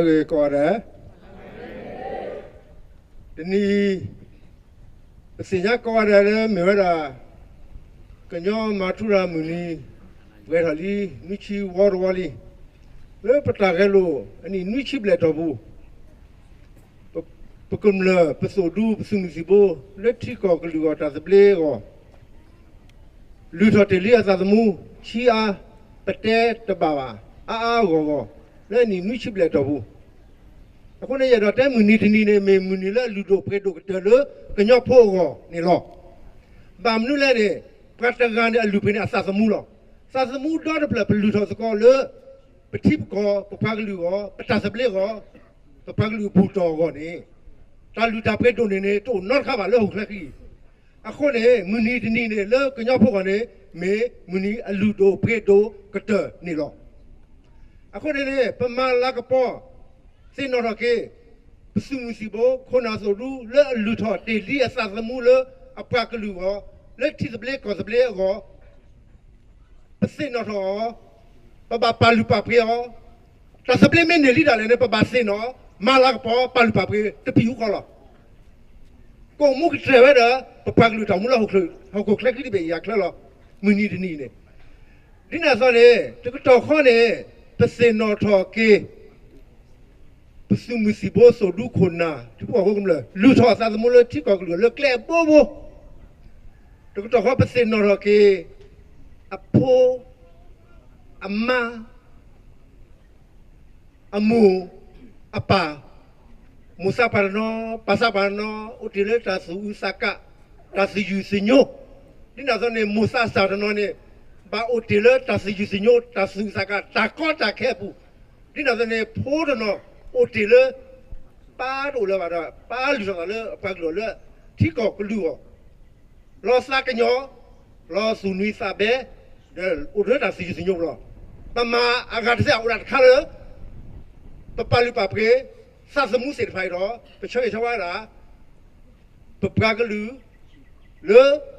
ကိးဂၤဒဲး, တနံၤအံၤ ပသ့ၣ်ညါကိးဂၤဒဲးလၢမ့ၢ်ဝဲဒၣ် ကညီမၤထူရၤမုၢ်နံၤ ပှဲၤထီၣ်လံ နွံဆံဝီတဝီလံ. လၢပတၢ်ဂဲၤလိာ်အနံၣ်နွံဆံဘျဲၣ်တီၢ်ပူၤ ပကမျၢၢ်ပသိၣ်ဒူ ပသုးမုၢ်သံၣ်ဘိ လၢထံကီၢ်ကလုာ်အဂီၢ် တၢ်သဘျ့အဂီၢ် လုၢ်ထီၣ်တ့ၢ်လံအသးသမူ ဆံးအါ ပတဲတဘၣ်ဘၣ် အါအါဂီၢ်ဂီၢ် လၢအနံၣ်နွံဆံဘျဲၣ်တီၢ်ပူၤ. အဃိန့ၣ် ယအဲၣ်ဒိးတဲမုၢ်နံၤတနံၤန့ၣ် မ့ၢ်မုၢ်နံၤလၢအလုၢ်ဒိၣ်ပှ့ၤဒိၣ်ကတၢၢ်လၢကညီဖိအဂီၢ်န့ၣ်လီၤ. ဘၣ်မနုၤလဲၣ်န့ၣ် ပှၤတဂၤန့ၣ် အလုၢ်ပှ့ၤန့ၣ် အသးသမူလီၤ. သးသမူဒီတဖျၢၣ် ပလုၢ်ထီၣ်သကိးလၢ ပထံပကီၢ် ပပှၤကလုာ်အဂီၢ် ပတၢ်သဘျ့အဂီၢ် ပပှၤကလုာ်အဘူၣ်တီၢ်အဂီၢ်န့ၣ် တၢ်လုၢ်တၢ်ပှ့ၤဒိၣ်န့ၢ်န့ၣ် တအိၣ်နီတခါဘၣ်လၢဟီၣ်ခိၣ်ချၢခံအံၤ. အဃိန့ၣ် မုၢ်နံၤတနံၤန့ၣ် လၢကညီဖိအဂီၢ်န့ၣ် မ့ၢ်မုၢ်နံၤအလုၢ်ဒိၣ်ပှ့ၤဒိၣ်ကတၢၢ်န့ၣ်လီၤ. အဃိန့ၣ်န့ၣ် ပမၤလၤကပီၤ သ့ၣ်နီၣ်ထီၣ်က့ၤ ပသုးမုၢ်သံၣ်ဘိ ခိၣ်နၢ်သိၣ်ဒူ လၢအလုၢ်ထီၣ်တ့ၢ်လံအသးသမူလၢအပှၤကလုာ်အဂီၢ် လၢထံသဘျ့ကီၢ်သဘျ့အဂီၢ် ပသ့ၣ်နီၣ်ထီၣ်အီၤ, ပဘၣ်ပာ်လုၢ်ပာ်ပှ့ၤအီၤ, တၢ်သဘျ့မ့ၢ်န့ၢ်လံဒၣ်လဲာ်န့ၣ် ပဘၣ်သ့ၣ်နီၣ် မၤလၤကပီၤ ပာ်လုၢ်ပာ်ပှ့ၤ တပံၤဃီလီၤ. ကအိၣ်မူကတြဲၤဝဲဒီး ပပှၤကလုာ်တၢ်အိၣ်မူလၢဟီၣ်ခိၣ်ချၢခံတဘ့ၣ်အံၤအချၢလီၤ. မုၢ်နံၤတနံၤန့ၣ် ဒ်န့ၣ်အသိးန့ၣ် တကတီၢ်ဃီန့ၣ် ပသ့ၣ်နီၣ်ထီၣ်က့ၤ ပသုးမုၢ်သံၣ်ဘိသိၣ်ဒူခိၣ်နၢ် ထံဖိကီၢ်ဖိကမျၢၢ် လုၢ်ထီၣ်အသးသမူလၢထံကီၢ်ကလုာ်လၢကျဲအဘိဘိ, တကတီၢ်ဃီပသ့ၣ်နီၣ်ထီၣ်က့ၤ အဖိ အမါ အမိၢ် အပၢ်, မိၢ်သးပှၢ်တနီၤ ပၢ်သးပှၢ်တနီၤ အိၣ်တ့ၢ်လၢတၢ်သူၣ်အုးသးကါ တၢ်သူၣ်ယုၢ်သညိ, ဒ်န့ၣ်အသိးန့ၣ် မိၢ်သးစၢ်တနီၤန့ၣ် ဘၣ်အိၣ်တ့ၢ်လၢတၢ်သူၣ်ယုၢ်သညိ တၢ်သူၣ်အုးသးကါ တၢ်ကီတၢ်ခဲအပူၤ, ဒ်န့ၣ်အသိးန့ၣ် ဖိတနီၤ အိၣ်တ့ၢ်လၢ ပၢ်တအိၣ်လၢၤဘၣ်ဒီး ပၢ်လုၢ်ထီၣ်သးလၢအပှၤကလုာ်လၢ ထံကီၢ်ကလုာ်အဂီၢ် လီၤသးကညီၤ လီၤသူၣ်နွံသးဘဲ ဒီးအိၣ်တ့ၢ်လၢတၢ်သူၣ်ယုၢ်သညိပူၤလီၤ. ပမၤအဂၤတသ့ အိၣ်ဒၣ်တခါလၢ ပပာ်လုၢ်ပာ်ပှ့ၤ သးသမူသ့ၣ်တဖၣ်အံၤဒီး ပဆၢဂ့ၤဆၢဝါဒၣ် ပပှၤကလုာ် လၢ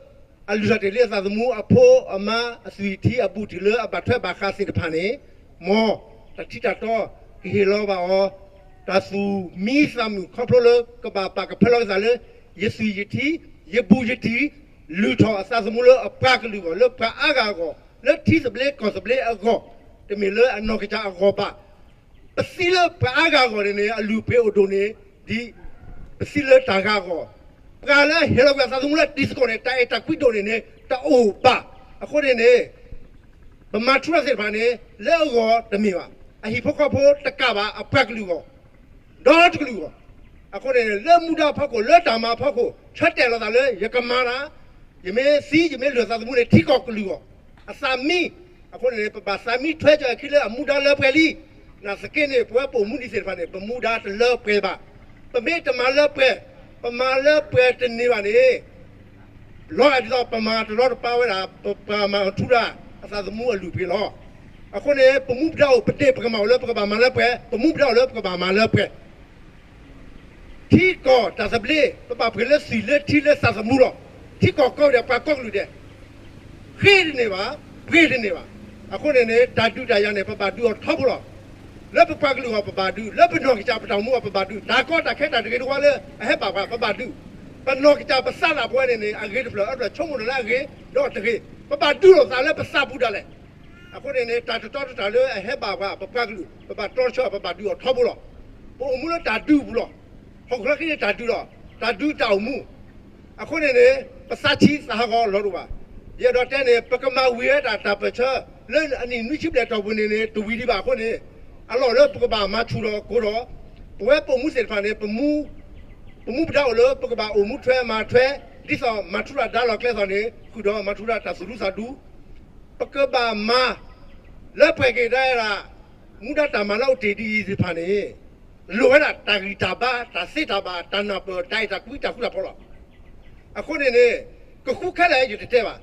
အလုၢ်ထီၣ်တ့ၢ်လံအသးသမူ အဖိအမါ အသွံၣ်ထံအဘူးထံးလၢအဘၣ်ထွဲဘၣ်ဃးသ့ၣ်တဖၣ်န့ၣ် မ်တၢ်ထံတၢ်တီ ကဟ့ၣ်လီၤဘၣ်အီၤ တၢ်သူၣ်မံသးမုာ်ခီဖျိလၢကဘၣ်ပာ်ကဖၢလီၤက့ၤသးလၢ ယသွံၣ်ယထံ ယဘူးယတံၢ် လုၢ်ထီၣ်အသးသမူလၢအပှၤကလုာ်အဂီၢ် လၢပှၤအါဂၤအဂီၢ် လၢထံသဘျ့ကီၢ်သဘျ့အဂီၢ် တမ့ၢ်လၢအနီၢ်ကစၢ်အဂီၢ်ဘၣ်. ပသံလၢပှၤအါဂၤအဂီၢ်န့ၣ်န့ၣ် အလုၢ်ပှ့ၤအိၣ်ဒိၣ်န့ၢ် ဒ်ပသံလၢတၢ်ဂၤအဂီၢ်, ပှၤလၢအဟ့ၣ်လီၤကွံာ်အသးသမူလၢတံၤသကိးန့ၣ် တၢ်အဲၣ်တၢ်ကွံဒိၣ်န့ၢ်န့ၣ် တအိၣ်ဘၣ်. အဃိန့ၣ်န့ၣ် ပမၤထူရၤသ့ၣ်တဖၣ်န့ၣ် လၢအဂီၢ်တမ့ၢ်ဘၣ်, အဟံၣ်ဖိဃီဖိတကးဘၣ် အပှၤကလုာ်အဂီၢ် ဒီတကလုာ်အဂီၢ်, အဃိန့ၣ် လၢမူဒါအဖီခိၣ် လၢတၢ်မၤအဖီခိၣ် ဆၢတဲာ်လီၤသးလၢ ယကမၤတၢ်, ယမ့ၢ်သံ ယမ့ၢ်လုၢ်အသးသမူန့ၣ် ထံကီၢ်ကလုာ်အဂီၢ်, အသးမံ, အဃိန့ၣ် ပဘၣ်သးမံထွဲကၢအခံလၢအမူဒါလၢပှဲၤလံ. နာ်သက့န့ၣ် ပဝဲပအိၣ်မူဒံးသ့ၣ်တဖၣ်န့ၣ် ပမူဒါတလၢပှဲၤဘၣ်. ပမ့ၢ်တမၤလၢပှဲၤ, ပမၤလၢပှဲၤတန့ၢ်ဘၣ်န့ၣ် လီၤဂာ်ဒ်သိးပမၤတရီတပါဝဲဒၣ် ပပှၤမၤထူရၤအသးသမူအလုၢ်အပှ့ၤလီၤ. အဃိန့ၣ် ပမူပဒါအိၣ် ပဒ့ၣ်ပကမၣ်အိၣ်လၢပကဘၣ်မၤလၢပှဲၤ, ပမူပဒါအိၣ်လၢပကဘၣ်မၤလၢပှဲၤ ထံကီၢ်တၢ်သဘျ့ ပဘၣ်ပှ့ၤလၢသွံၣ်လၢထံလၢသးသမူလီၤ. ထံကီၢ်ကီၢ်ဒဲး ပှၤကီၢ်ကလုာ်ဒဲး ဃ့တန့ၢ်ဘၣ်, ပှ့ၤတန့ၢ်ဘၣ်. အဃိန့ၣ်န့ၣ် တၢ်ဒုးတၢ်ယၤန့ၣ် ပဘၣ်ဒုးအီၤထီဘိလီၤ. လၢပပှၤကလုာ်အဂီၢ် ပဘၣ်ဒုး, လၢပနီၢ်ကစၢ်ပတၢ်အိၣ်မူအဂီၢ် ပဘၣ်ဒုး, တၢ်ကီတၢ်ခဲတၢ်တဂ့ၤတဝါလၢအဟဲဘၣ်ပှၤ ပဘၣ်ဒုး, ပနီၢ်ကစၢ်ပသးလၢပဝဲန့ၣ်န့ၣ် အဂ့ၤတဖျၢၣ်အဖျၢၣ် ဆိကမိၣ်ဒီးလၢအဂ့ၤ ဒီးတဂ့ၤ, ပဘၣ်ဒုးလိာ်သးလၢပသးပူၤဒၣ်လဲာ်. အဃိန့ၣ်န့ၣ် တၢ်တတီတတြၢ်လၢအဟဲဘၣ်ပှၤ ပပှၤကလုာ် ပဘၣ်တြီဆၢ ပဘၣ်ဒုးအီၤထီဘိလီၤ. ပအိၣ်မူလၢတၢ်ဒုးအပူၤလီၤ. ဟီၣ်ခိၣ်ချၢခံန့ၣ်တၢ်ဒုးလီၤ. တၢ်ဒုးတၢ်အိၣ်မူ အဃိန့ၣ်န့ၣ် ပသးဆံးသးဟးဂီၤလီၤဒိၣ်ဘၣ်. ယအဲၣ်ဒိးတဲန့ၣ် ပကမၤဝံၤဝဲဒၣ်တၢ်ပၢၢ်ဆၢ လၢအနံၣ်နွံဆံဘျဲၣ်တီၢ်ပူၤန့ၣ်န့ၣ် တဝံၤဒံးဘၣ်အဃိန့ၣ် အလီၢ်လၢပကဘၣ်မၤဆူၣ်ထီၣ်ကိးထီၣ် ပဝဲပအိၣ်မူသ့ၣ်တဖၣ်န့ၣ် ပမူပဒါအိၣ်လၢ ပကဘၣ်အိၣ်မူထွဲမၤထွဲ ဒ်သိးမၤထူရၤဒါလီၤကျဲသိးန့ၣ် ဃုာ်ဒီးမၤထူရၤတၢ်သူၣ်ဒူသးဒူ ပကဘၣ်မၤ လၢပှဲၤက့ၤဒၣ်ဝဲဒၣ် မူဒါတၢ်မၤလၢအိၣ်တ့ၢ်ဒ်အံၤသ့ၣ်တဖၣ်န့ၣ် လိၣ်ဝဲဒၣ်တၢ်ဂံၢ်တၢ်ဘါ တၢ်သ့တၢ်ဘၣ် တၢ်နၢ်ပၢၢ် တၢ်အဲၣ်တၢ်ကွံ တၢ်ဃူတၢ်ဖိးလီၤ. အဃိန့ၣ်န့ၣ် ကဃူခဲလၢာ်ယတတဲဘၣ်,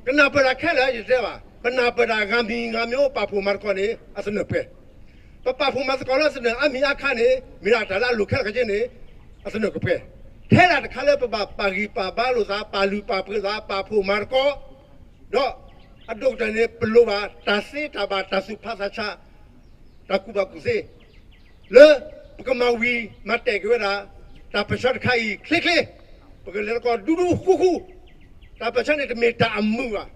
ကနၢ်ပၢၢ်တၢ်ခဲလၢာ်ယတတဲဘၣ်, ပနၢ်ပၢၢ်တၢ်ဂၤမံၤဂၤမံၤအိၣ် ပာ်ဖှိၣ်မၤသကိးန့ၣ် အသနၢၣ်ပှဲၤ ပပာ်ဖှိၣ်မၤသကိးလၢသနၢၣ်အါမံၤအါခါန့ၣ် မ့ၢ်ဒၣ်တၢ်လၢအလိၣ်ခဲလၢာ်ခဲဆ့န့ၣ် အသနၢၣ်ကပှဲၤ, ထဲဒၣ်တခါလၢပဘၣ်ပာ်ဂံၢ်ပာ်ဘါလိာ်သး ပာ်လုၢ်ပာ်ပှ့ၤသး ပာ်ဖှိၣ်မၤသကိး, ဒီးအဒိၣ်ကတၢၢ်န့ၣ် ပလိၣ်ဘၣ်တၢ်သ့တၢ်ဘၣ် တၢ်သူၣ်ဖးသးဆး, တၢ်ကူၣ်ဘၣ်ကူၣ်သ့, လၢပကမၤဝံၤမၤတဲာ်က့ၤဝဲဒၣ် တၢ်ပၢၢ်ဆၢတခါအံၤချ့ချ့, ပကလဲၤသကိးဒူဒူဃူဃူ, တၢ်ပၢၢ်ဆၢန့ၣ်တမ့ၢ်တၢ်အမုာ်ဘၣ်,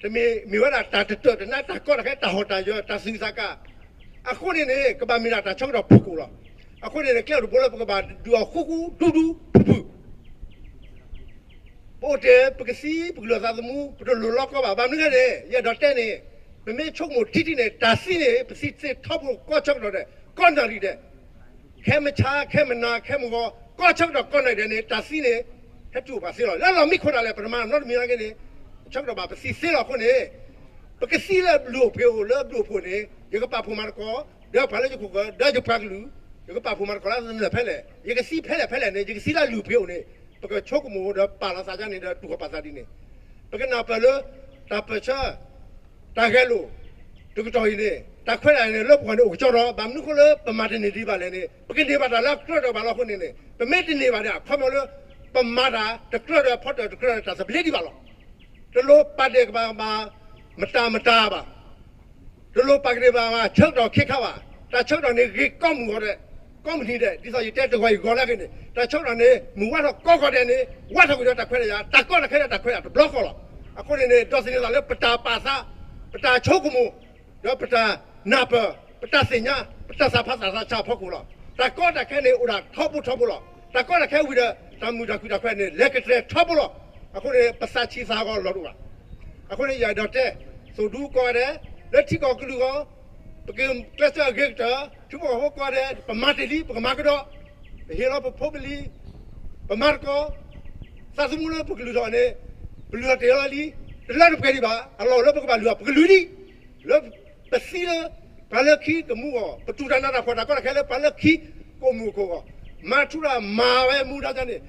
တမ့ၢ်မ့ၢ်ဝဲဒၣ်တၢ်တတၢၢ်တနါ တၢ်ကီတၢ်ခဲ တၢ်ဟီၣ်တၢ်ယၢၤ တၢ်သူၣ်က့သးကါ, အဃိန့ၣ်န့ၣ် ကဘၣ်မ့ၢ်ဒၣ်တၢ်ဆၢကတီၢ်ဖုၣ်ကိာ်လီၤ. အဃိန့ၣ်န့ၣ် ကျဲအိၣ်တဘိလၢပကဘၣ်ဒုးအီၤဃူဃူဒူဒူဖုၣ်ဖုၣ် ပအိၣ်တ့ၢ် ပကသံ ပကလုၢ်အသးသမူ ပတလိၣ်လီၤကီဘၣ်. ဘၣ်မနုၤလဲၣ်န့ၣ် ယအဲၣ်ဒိးတဲန့ၣ် ပမ့ၢ်ဆိကမိၣ်ထံထံန့ၣ် တၢ်သံန့ၣ် ပသံသ့ထီဘိကီဆၢကတီၢ်ဒဲး ကီနၣ်ရံၣ်ဒဲး, ခဲမုၢ်ဆါ ခဲမုၢ်နၤ ခဲမုၢ်ဂီၤ ကီဆၢကတီၢ်ကီနၣ်ရံၣ်ဒဲးန့ၣ် တၢ်သံန့ၣ် ဟဲတုၤအိၣ်ပှၤသ့လီၤ. လၢလီၢ်မံခိၣ်ဒၣ်လဲာ် ပတမၤနီတမံၤနာ်က့န့ၣ် ဆၢကတီၢ်ဘၣ်ပသံသ့လီၤ. အဃိန့ၣ် ပကသံလၢအဘျုးအိၣ်ပှ့ၤအိၣ် လၢအဘျုးအိၣ်ဖှိၣ်န့ၣ် ယကပာ်ဖှိၣ်မၤသကိး ဒီးပှၤလၢယခိၣ်ဃၢၤ ဒီးယပှၤကလုာ်, ယကပာ်ဖှိၣ်မၤသကိးလၢသနၢၣ်ဖဲလဲၣ်, ယကသံဖဲလဲၣ်ဖဲလဲၣ်န့ၣ် ယကသံလၢအလုၢ်အပှ့ၤအိၣ်န့ၣ် ပကဆိကမိၣ်ဒီးပာ်လီၤသးဒ်န့ၣ်ဒီးတူၢ်ဃီၤပာ်သးဒ်န့ၣ်, ပကနၢ်ပၢၢ်လၢ တၢ်ပၢၢ်ဆၢ တၢ်ဂဲၤလိာ် တကတီၢ်အံၤန့ၣ် တၢ်ခွဲးတၢ်ယာ်န့ၣ် လၢပဂီၢ်န့ၣ်အိၣ်ကကၠီဒီး ဘၣ်မနုၤအဃိလၢပမၤတန့ၢ်ဒံးဘၣ်လဲၣ်န့ၣ် ပကန့ၢ်ဘၣ်တၢ်လၢအကြၢးဒီးဘၣ်လီၤ. အဃိန့ၣ်န့ၣ် ပမ့ၢ်တန့ၢ်ဘၣ်န့ၣ် အခီပညီလၢ ပမၤတၢ်တကြၢးဒီးဖီတၢၣ်တကြၢးဒီးတၢ်သဘျ့ဒံးဘၣ်လီၤ. တလိၣ်ပာ်ဒဲးကဘၣ်ဘၣ် မတၤမတၤဘၣ် တလိၣ်ပာ်ကဒဲးဘၣ်ဘၣ်ဆၢကတီၢ်ခ့ခါဘၣ်. တၢ်ဆၢကတီၢ်န့ၣ်ဂ့ၤကိးမုၢ်ဂီၤဒဲး ကိးမုၢ်နံၤဒဲး ဒ်သိးယတဲတဂီၤအံၤဂီၤလၢအဂ့ၢ်န့ၣ် တၢ်ဆၢကတီၢ်န့ၣ် မုၢ်ဝါထီၣ်ကိးဂီၤဒဲးန့ၣ် ဝါထီၣ်ကွံာ်ဒီးတၢ်ခွဲးတၢ်ယာ် တၢ်ကီတၢ်ခဲဒီးတၢ်ခွဲးတၢ်ယာ်တဘျီဃီလီၤ. အဃိန့ၣ်န့ၣ် ဒိးသန့ၤသးလၢပတၢ်ပာ်သး ပတၢ်ဆိကမိၣ် ဒီးပတၢ်နၢ်ပၢၢ် ပတၢ်သ့ၣ်ညါ ပတၢ်သးဖးသးသးဆးအဖီခိၣ်လီၤ. တၢ်ကီတၢ်ခဲန့ၣ်အိၣ်ဒၣ်ထီဘိထီဘိလီၤ. တၢ်ကီတၢ်ခဲဝံၤဒီး တၢ်မုာ်တၢ်ခုၣ်တၢ်ခွဲးန့ၣ် လဲၤကတြဲၤထီဘိလီၤ. အဃိန့ၣ် ပသးဆံးသးဟးဂီၤလီၤတအိၣ်ဘၣ်. အဃိန့ၣ် ယအဲၣ်ဒိးတဲ သုးဒူကိးဂၤဒဲး လၢထံကီၢ်ကလုာ်အဂီၢ် ပကကျဲးစၢးအဂ့ၤကတၢၢ် ထံဖိကီၢ်ဖိကိးဂၤဒဲး ပမၤတ့ၢ်လံ ပကမၤကဒီး ပဟ့ၣ်လီၤပဖိပလံၤ ပမၤသကိး သးသမူလၢပကလုၢ်ထီၣ်န့ၣ် ပလုၢ်ထီၣ်တ့ၢ်လီၤလံ တလၢတပှဲၤဒံးဘၣ် အလီၢ်အိၣ်လၢပကဘၣ်လုၢ်ထီၣ် ပကလုၢ်လံ လၢပသံလၢ ပှၤလၢခံကမူအီၤ ပတူၢ်တၢ်နးတၢ်ဖှီၣ် တၢ်ကီတၢ်ခဲလၢပှၤလၢခံကအိၣ်မုာ်အိၣ်ခုၣ်အဂီၢ် မၤထူရၤမၤဝဲမူဒါန့ၣ်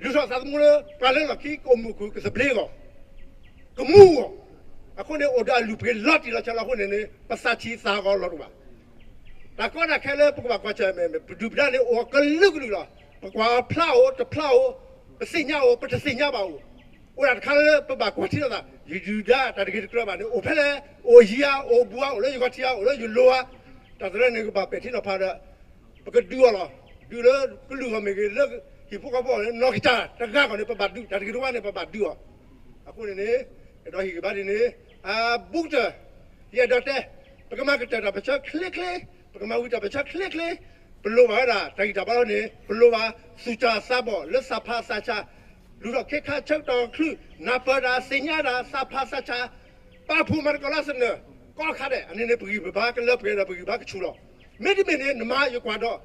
လုၢ်ထီၣ်သးသမူလၢ ပှၤလၢလီၢ်ခံကအိၣ်မုာ်အိၣ်ခုၣ်ကသဘျ့အဂီၢ် ကမူအီၤ အဃိန့ၣ် အိၣ်ဒီးအလုၢ်ပှ့ၤလီၤတံၢ်လီၤဆဲးလီၤအဃိန့ၣ်န့ၣ် ပသးဆံးသးဟးဂီၤလီၤတအိၣ်ဘၣ်. တၢ်ကီတၢ်ခဲလၢပကဘၣ်ကွၢ်ဆၢၣ်မဲာ် ပဒုၣ်ပဒါန့ၣ် အိၣ်အကလုာ်ကလုာ်လီၤ. ပကွၢ်အီၤဖျါအိၣ်တဖျါအိၣ် ပသ့ၣ်ညါအိၣ် ပတသ့ၣ်ညါဘၣ်အိၣ် အိၣ်ဒၣ်တခါလၢပဘၣ်ကွၢ်ထံလိာ်သး ယဒုၣ်ဒါတၢ်တဂ့ၤတကြၢးဘၣ်န့ၣ် အိၣ်ဖဲလဲၣ် အိၣ်ယံၤဧါ အိၣ်ဘူးဧါ အိၣ်လၢယဂီၤထံးဧါ အိၣ်လၢယလိၤဧါ တၢ်သရၢန့ၣ်ကဘၣ်ပဲာ်ထံနီၤဖးဒီး ပကဒုးအီၤလီၤ. ဒုးလၢကလုာ်ဂီၢ်မ့ၢ်ဂ့ၤ လၢဟံၣ်ဖိဃီဖိအဂီၢ်န့ၣ် နီၢ်ကစၢ်တဂၤဂီၢ်န့ၣ် ပဘၣ်ဒုး တၢ်တဂ့ၤတဝါန့ၣ် ပဘၣ်ဒုးအီၤ. အဃိန့ၣ်န့ၣ် အဲၣ်ဒိးဟ့ၣ်ဂံၢ်ဘါဒ်န့ၣ် အဘူးကတၢၢ် ယအဲၣ်ဒိးတဲ ပကမၤကတၢၢ်တၢ်ပၢၢ်ဆၢချ့ချ့ ပကမၤဝံၤတၢ်ပၢၢ်ဆၢချ့ချ့ ပလိၣ်ဘၣ်ဝဲဒၣ် တၢ်ဂံၢ်တၢ်ဘါလီၤန့ၣ် ပလိၣ်ဘၣ်သူၣ်စၢ်သးဘီၣ်လၢသးဖးသးဆး လူၤထီၣ်ခ့ခါဆၢကတီၢ်ချုး နၢ်ပၢၢ်တၢ်သ့ၣ်ညါတၢ် သးဖးသးဆး ပာ်ဖှိၣ်မၤသကိးလၢသနၢၣ် ကိးခါဒဲး အန့ၣ်န့ၣ် ပဂံၢ်ပဘါကလၢပှဲၤဒီးပဂံၢ်ဘါကဆူၣ်လီၤ. မ့တမ့ၢ်န့ၣ် နမၤယကွၢ်ဒီး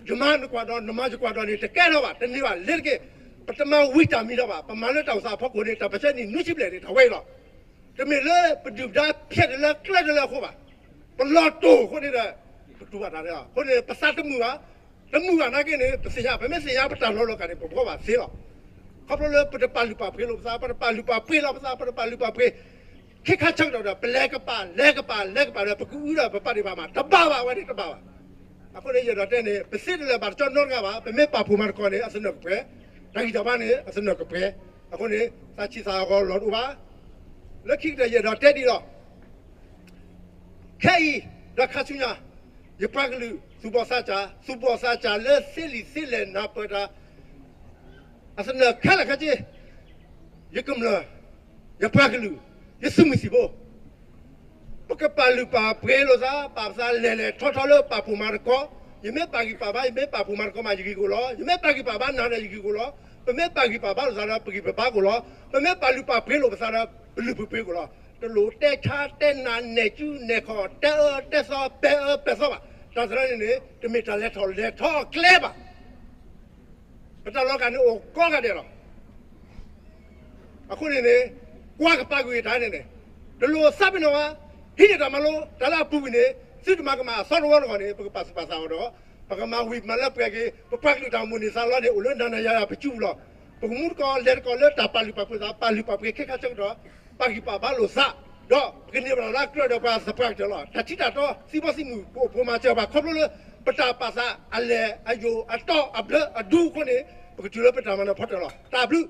ယမၤနကွၢ်ဒီး နမၤယကွၢ်ဒီးန့ၣ် တကဲထီၣ်ဘၣ် တန့ၢ်ဘၣ်လ့ၤတက့ၢ်. ပတမၤဝံၤတၢ်မံၤထီၣ်ဘၣ် ပမၤလၢတၢ်အိၣ်သးအဖီခိၣ်န့ၣ် တၢ်ပၢၢ်ဆၢနံၣ်နွံဆံဘျဲၣ်န့ၣ် တၢ်ဝဲအံၤလီၤ. တမ့ၢ်လၢပဒုၣ်ပဒါဖျဲးတလၢကျဲတလၢအဃိဘၣ်. ပလီၤတိာ်အဃိန့ၣ်ဒီး ပတူၢ်ဘၣ်တၢ်န့ၣ်လီၤ. အဃိန့ၣ် ပသးတမုာ်ဘၣ် တမုာ်ဘၣ်နာ်က့န့ၣ် ပသ့ၣ်ညါ ပမ့ၢ်သ့ၣ်ညါပတၢ်လီၤလီၤကၣ်န့ၣ် ပဘှီဘၣ်သ့လီၤ. ခီဖျိလၢပတပာ်လုၢ်ပာ်ပှ့ၤလိာ်ပသး ပတပာ်လုၢ်ပာ်ပှ့ၤလီၤပသး ပတပာ်လုၢ်ပာ်ပှ့ၤ ခ့ခါဆၢကတီၢ်ဒီး ပလဲၤကပာ် လဲၤကပာ် လဲၤကပာ်ဒီး ပကအုဒီးပပာ်ဒံးဘၣ်မး တဘၣ်ဘၣ်ဝဲန့ၣ်တဘၣ်ဘၣ်. အဃိန့ၣ် ယအဲၣ်ဒိးတဲန့ၣ် ပသ့တလၢာ်ဘၣ်တကၠီနီတဂၤဘၣ် ပမ့ၢ်ပာ်ဖှိၣ်မၤသကိးန့ၣ် အသနၢၣ်ကပှဲၤ တၢ်ဂံၢ်တၢ်ဘါန့ၣ် အသနၢၣ်ကပှဲၤ. အဃိန့ၣ် သးဆံးသးဟးဂီၤလီၤတအိၣ်ဘၣ်. လၢခံကတၢၢ်ယအဲၣ်ဒိးတဲဒ်လီၤ. ခဲအံၤ ဒီးခါဆူညါ ယပှၤကလုာ် သူၣ်ဘီၣ်သးစၢ် သူၣ်ဘီၣ်သးစၢ်လၢသ့လံာ်သ့လဲၢ်နၢ်ပၢၢ်တၢ် အသနၢၣ်ခဲလၢာ်ခဲဆ့ ယကမျၢၢ် ယပှၤကလုာ် ယသုးမုၢ်သံၣ်ဘိ ပကပာ်လုၢ်ပာ်ပှ့ၤလိာ်သး ပာ်ပသးလဲၤလဲၤထီထီလၢပာ်ဖှိၣ်မၤသကိး, ယမ့ၢ်ပာ်ဂံၢ်ပာ်ဘါ ယမ့ၢ်ပာ်ဖှိၣ်မၤသကိးမး ယဂံၢ်ကအိၣ်လီၤ, ယမ့ၢ်ပာ်ဂံၢ်ပာ်ဘါနၤဒီးယဂံၢ်ကအိၣ်လီၤ, ပမ့ၢ်ပာ်ဂံၢ်ပာ်ဘါလိာ်သးဒီးပဂံၢ်ပဘါကအိၣ်လီၤ, ပမ့ၢ်ပာ်လုၢ်ပာ်ပှ့ၤလိာ်ပသးဒီးပလုၢ်ပပှ့ၤကအိၣ်လီၤ. တလိၣ်တဲဆါတဲနးနဲၣ်ကူနဲၣ်ခီၣ် တဲအၢတဲသီ ပဲာ်အၢပဲာ်သီဘၣ်. တၢ်သရၢန့ၣ်န့ၣ် တမ့ၢ်တၢ်လဲၤထီၣ်လဲၤထီအကျဲဘၣ်. ပတၢ်လီၤကၣ်န့ၣ်အိၣ်ကိးဂၤဒဲးလီၤ. အဃိန့ၣ်န့ၣ် ကွၢ်ကပာ်ကွံာ်တၢ်န့ၣ်န့ၣ် တလိၣ်သးပ့ၤနီၣ်ဘၣ်, ဟံးန့ၢ်တၢ်မၤလိ တၢ်လၢအပူၤကွံာ်န့ၣ် သုတမၤကမၣ်အသီတဝီတဂီၢ်န့ၣ် ပကပာ်သူၣ်ပာ်သးအီၤဒီး ပကမၤဝံၤမၤလၢပှဲၤက့ၤ ပပှၤကလုာ်တၢ်အိၣ်မူန့ၢ်သါလီၤန့ၣ် အိၣ်လၢနၤနၤယၤယၤပစုပူၤလီၤ. ပကမူသကိးလဲၤသကိးလၢတၢ်ပာ်လုၢ်ပာ်ပှ့ၤသး ပာ်လုၢ်ပာ်ပှ့ၤခဲခါဆၢကတီၢ် ပာ်ဂံၢ်ပာ်ဘါလိာ်သး ဒီးပကန့ၢ်ဘၣ်တၢ်လၢအကြၢးဒီးပှၤသပှၢ်ကတၢၢ်လီၤ. တၢ်ထံတၢ်တီ သံဘီသံမုၢ် ပအိၣ်ဖှိၣ်မၤစၢၤဘၣ် ခီဖျိလၢ ပတၢ်ပာ်သးအလဲၢ်အယိာ်အတီအဘျၢအဒူအဃိန့ၣ် ပကတုၤလၢပတၢ်မၤနၢၤဖီတၢၣ်လီၤ. တၢ်ဘျုး